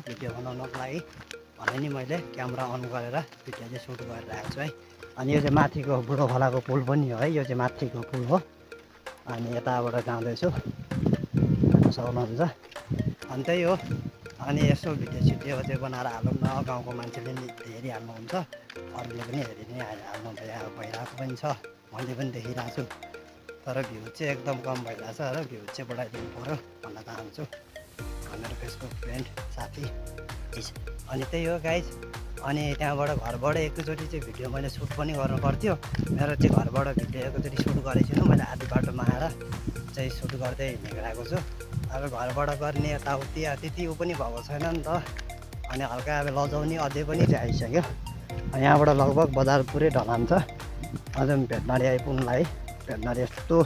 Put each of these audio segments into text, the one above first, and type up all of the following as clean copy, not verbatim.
Video बनाउनको लागि भने नि मैले क्यामेरा अन गरेर भिडियो चाहिँ सुट गरिरहेको छु है। अनि यो चाहिँ माथिको बुढो खोलाको पुल पनि हो है, यो चाहिँ माथिको पुल हो। अनि यताबाट जाँदैछु सक्नुहुन्छ। अनि त्यही हो। अनि यसो भिडियो सिडियो चाहिँ बनाएर हालौँ न, गाउँको मान्छेले नि हेरिहाल्नुहुन्छ, अरूले पनि हेरि नै हाल्नु भइरहेको पनि छ, मैले पनि देखिरहेको छु। तर भ्यू चाहिँ एकदम कम भइरहेछ र भ्यू चाहिँ बढाइदिनु पऱ्यो भन्न चाहन्छु मेरो फेसबुक फ्रेन्ड साथी। अनि त्यही हो गाइज। अनि त्यहाँबाट घरबाट एकैचोटि चाहिँ भिडियो मैले सुट पनि गर्नु पर्थ्यो। मेरो चाहिँ घरबाट भिडियो एकैचोटि सुट गरेको छुइनँ मैले, आधी बाटोमा आएर चाहिँ सुट गर्दै हिँडिरहेको छु। अब घरबाट गर्ने यताउति त्यति ऊ पनि भएको छैन नि त। अनि हल्का अब लजाउने अझै पनि चाहिँ आइसक्यो। यहाँबाट लगभग बजार पुरै ढलान छ। अझ भेटनारी आइपुग्नुलाई भेटनारी यस्तो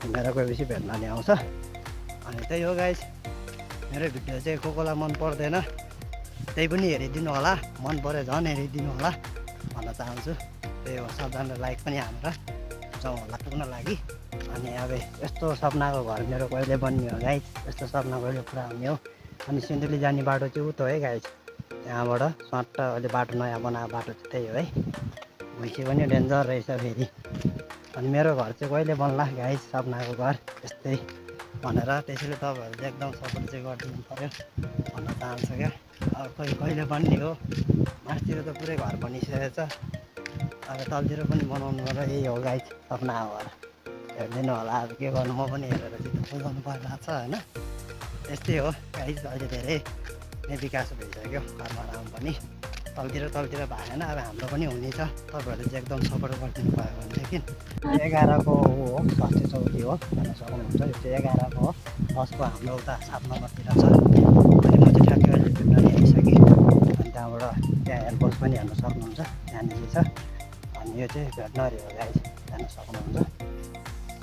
घुमेर गएपछि भेटनारी आउँछ। अनि त्यही हो गाइज, मेरो भिडियो चाहिँ कोलाई मन पर्दैन त्यही पनि हेरिदिनु होला, मन पऱ्यो झन् हेरिदिनु होला भन्न चाहन्छु। त्यही हो, सबजना लाइक पनि हानेर जाउँ होला पुग्न लागि। अनि अब यस्तो सपनाको घर मेरो कहिले बन्ने हो गाइज, यस्तो सपना कहिले पुरा हुने हो। अनि सिन्धुली जाने बाटो चाहिँ उतो है गाइज, त्यहाँबाट सट्ट अहिले बाटो नयाँ बनाएको बाटो चाहिँ त्यही हो है। भैँसी पनि डेन्जर रहेछ फेरि। अनि मेरो घर चाहिँ कहिले बन्ला गाइज, सपनाको घर यस्तै भनेर, त्यसैले तपाईँहरूले एकदम सपोर्ट चाहिँ गरिदिनु पऱ्यो भन्न चाहन्छु क्या। अब कहिले बन्ने हो, माथितिर त पुरै घर बनिसकेको छ, अब तलतिर पनि बनाउनु र यही हो गाइज सपनाको घर। हेरिदिनु होला, अब के गर्नु, म पनि हेरेर चाहिँ बुझाउनु परिरहेको छ होइन। यस्तै हो गाइज, अहिले धेरै नै विकास भइसक्यो घरमा पनि। तलतिर भएन, अब हाम्रो पनि हुनेछ, तपाईँहरूले चाहिँ एकदम सपोर्ट गरिदिनु भयो भनेदेखि। 11को हो स्वास्थ्य चौकी हो भन्न सक्नुहुन्छ। यो चाहिँ 11को हो, 10को हाम्रो उता 7 नम्बरतिर छ। अनि म चाहिँ ठ्याक्कै अहिले भेट्नारी आइसकेँ। अनि त्यहाँबाट त्यहाँ हेडपोस्ट पनि हेर्न सक्नुहुन्छ, त्यहाँनिर छ। अनि यो चाहिँ भेटनरी हो गाइज, हेर्न सक्नुहुन्छ।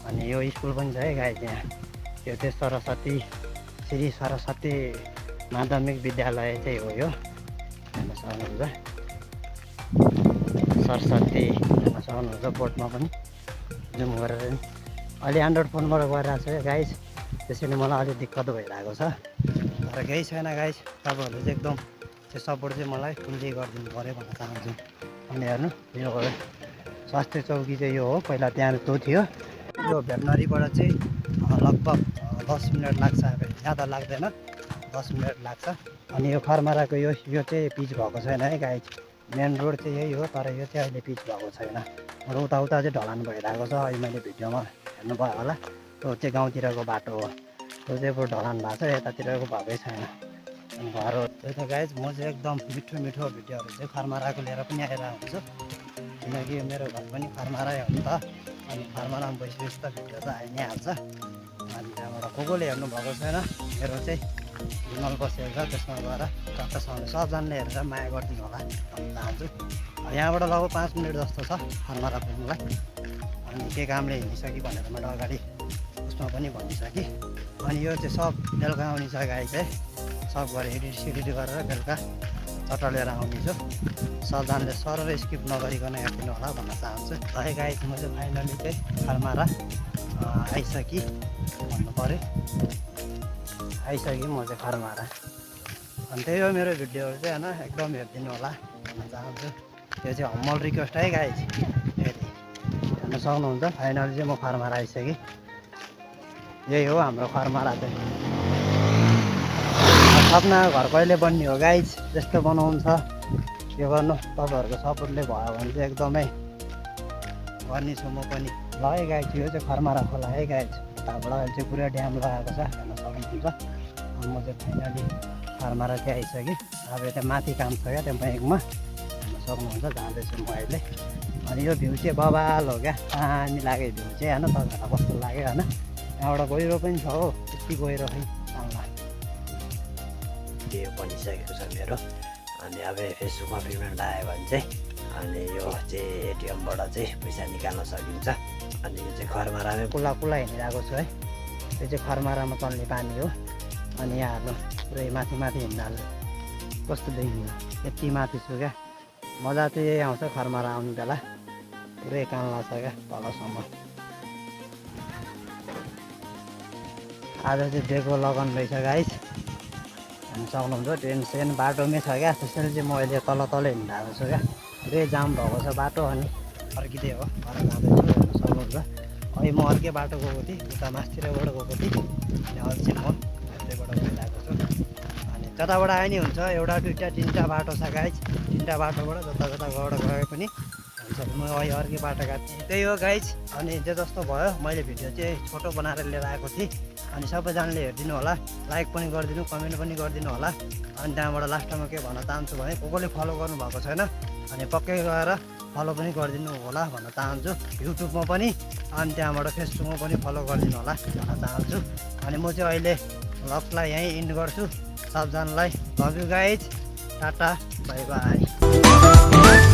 अनि यो स्कुल पनि छ है गाइज यहाँ, यो चाहिँ सरस्वती श्री सरस्वती माध्यमिक विद्यालय चाहिँ हो यो, हेर्न सक्नुहुन्छ। सरस्वती हेर्न सक्नुहुन्छ बोर्डमा पनि जुम गरेर नि। अहिले एन्ड्रोइड फोनबाट गरिरहेको छु गाइज, त्यसैले मलाई अलिक दिक्कत भइरहेको छ। तर केही छैन गाइज, तपाईँहरूले चाहिँ एकदम त्यो सपोर्ट चाहिँ मलाई फुल्ली गरिदिनु पऱ्यो भन्न चाहन्छु। अनि हेर्नु, यो स्वास्थ्य चौकी चाहिँ यो हो, पहिला त्यहाँ त्यो थियो। यो भेटनरीबाट चाहिँ लगभग 10 मिनट लाग्छ, अब ज्यादा लाग्दैन, 10 मिनट लाग्छ। अनि यो खरमाराको यो चाहिँ पिच भएको छैन है गाइज, मेन रोड चाहिँ यही हो, तर यो चाहिँ अहिले पिच भएको छैन। र उता चाहिँ ढलान भइरहेको छ, अहिले मैले भिडियोमा हेर्नुभयो होला, त्यो चाहिँ गाउँतिरको बाटो हो, त्यो चाहिँ अब ढलान भएको छ, यतातिरको भएकै छैन। अनि घर हो त्यही त गाइज। म चाहिँ एकदम मिठो भिडियोहरू चाहिँ खरमाराको लिएर पनि आइरहेको हुन्छु, किनकि मेरो घर पनि खरमारै हो नि त। अनि खरमारामा बसेपछि त भिडियो त आइ नै हाल्छ। अनि त्यहाँबाट कसले हेर्नुभएको छैन, मेरो चाहिँ हिमाल बसेको छ, त्यसमा गएर टक्कसँग सबजनाले हेरेर माया गरिदिनु होला भन्न चाहन्छु। यहाँबाट लगभग 5 मिनट जस्तो छ खरमारा पुग्नुलाई। अनि के कामले हिँडिसकेँ भनेर मैले अगाडि उसमा पनि भनिसकेँ। अनि यो चाहिँ सब बेलुका आउने छ गाई चाहिँ, सब गरेर एडिट गरेर बेलुका चट्टा लिएर आउनेछु। सबजनाले सरर स्किप नगरिकन हेरिदिनु होला भन्न चाहन्छु। है गाइज, म चाहिँ फाइनली चाहिँ खरमारा आइसकेँ भन्नु पऱ्यो, आइसकेँ म चाहिँ खरमारा। अनि त्यही हो मेरो भिडियोहरू चाहिँ होइन, एकदम हेरिदिनु होला भन्न चाहन्छु। यो चाहिँ हम्बल रिक्वेस्ट है गाइज, फेरि हेर्न सक्नुहुन्छ। फाइनली चाहिँ म खरमारा आइसकेँ, यही हो हाम्रो खरमारा चाहिँ। सपना घर कहिले बन्ने हो गाइज, त्यस्तो बनाउनु छ, के गर्नु, तपाईँहरूको सपोर्टले भयो भने चाहिँ एकदमै गर्नेछु म पनि। ल है गाइज, यो चाहिँ खरमारा खोला है गाइज, यताबाट अहिले चाहिँ पुरा ड्याम लगाएको छ, हेर्न सक्नुहुन्छ। अनि म चाहिँ फाइनली खरमारा चाहिँ आइसकेँ। अब यता माथि काम छ क्या, त्यो ब्याङ्कमा हेर्न सक्नुहुन्छ, जाँदैछु म अहिले। अनि यो भ्यू चाहिँ बबाल हो क्या, पानी लाग्यो भ्यू चाहिँ होइन, तपाईँहरूलाई कस्तो लाग्यो होइन। त्यहाँबाट गहिरो पनि छ हो, यति गहिरो खै आउँला। त्यो बनिसकेको छ मेरो। अनि अब फेसबुकमा पेमेन्ट आयो भने चाहिँ अनि यो चाहिँ एटिएमबाट चाहिँ पैसा निकाल्न सकिन्छ। अनि यो चाहिँ खरमारामै कुला हिँडिरहेको छु है, यो चाहिँ खरमारामा चल्ने पानी हो। अनि यहाँ हेर्नु, पुरै माथि हिँड्नाले कस्तो देखिन्छ, यति माथि छु क्या। मजा चाहिँ यही आउँछ खरमारा आउने बेला, पुरै कान लाग्छ क्या तलसम्म। आज चाहिँ डेको लगन रहेछ गाइस, सक्नुहुन्छ। ट्रेन सेन बाटोमै छ क्या, त्यसैले चाहिँ म अहिले तल हिँडिरहेको छु क्या। पुरै जाम भएको छ बाटो, अनि अर्किँदै हो घर जाँदैछु, हेर्न सक्नुहुन्छ। अहिले म अर्कै बाटो गएको थिएँ, उता मास्तिरबाट गएको थिएँ, अनि अहिले चाहिँ म यतैबाट गइरहेको छु। अनि जताबाट आए नि हुन्छ, एउटा दुईवटा तिनवटा बाटो छ गाइज, तिनवटा बाटोबाट जता गए पनि हुन्छ। म अहिले अर्कै बाटो काट्छु, त्यही हो गाइज। अनि जे जस्तो भयो, मैले भिडियो चाहिँ छोटो बनाएर लिएर आएको थिएँ। अनि सबैजनाले हेरिदिनु होला, लाइक पनि गरिदिनु, कमेन्ट पनि गरिदिनु होला। अनि त्यहाँबाट लास्टमा के भन्न चाहन्छु भने, कसले फलो गर्नुभएको छैन अनि पक्कै गएर फलो पनि गरिदिनु होला भन्न चाहन्छु। युट्युबमा पनि, अनि त्यहाँबाट फेसबुकमा पनि फलो गरिदिनु होला भन्न चाहन्छु। अनि म चाहिँ अहिले भ्लगलाई यहीँ इन्ड गर्छु। सबजनालाई love you guys, tata bye by.